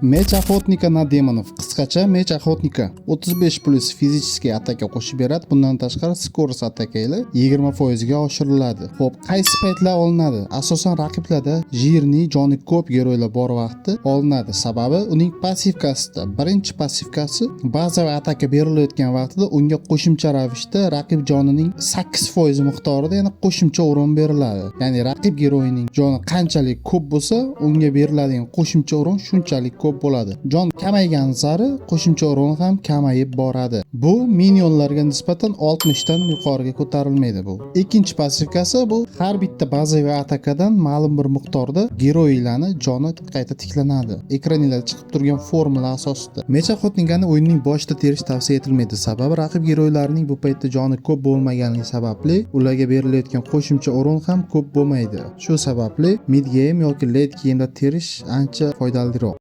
Меч охотника на демонов, qisqacha Меч охотника, 35 плюс физический атака qo'shib beradi. Bundan tashqari скорость атака ila 20% ga oshiriladi. Xo'p, qaysi paytlar olinadi? Asosan raqiblarda жирный, joni ko'p герой lar bor vaqtda olinadi. Sababi uning пассивка sida, birinchi пассивка si bazaviy ataka berilayotgan vaqtida unga qo'shimcha ravishda raqib jonining 8% miqdorida yana qo'shimcha урон beriladi. Ya'ni raqib герой ining joni qanchalik ko'p bo'lsa, unga beriladigan qo'shimcha урон shunchalik ko'p bo'ladi. Jon kamaygani sari qo'shimcha урон ham kamayib boradi. Bu minionlarga nisbatan 60 dan yuqoriga ko'tarilmaydi bu. Ikkinchi пассивка si, bu har bitta bazaviy atakadan ma'lum bir miqdorda герой larni joni qayta tiklanadi. Ekraninglarda chiqib turgan formula asosida. Меч охотника ni o'yinning boshida terish tavsiya etilmaydi. Sababi raqib герой larining bu paytda joni ko'p bo'lmaganligi sababli ularga berilayotgan qo'shimcha урон ham ko'p bo'lmaydi. Shu sababli mid game yoki late game'da terish ancha foydaliroq.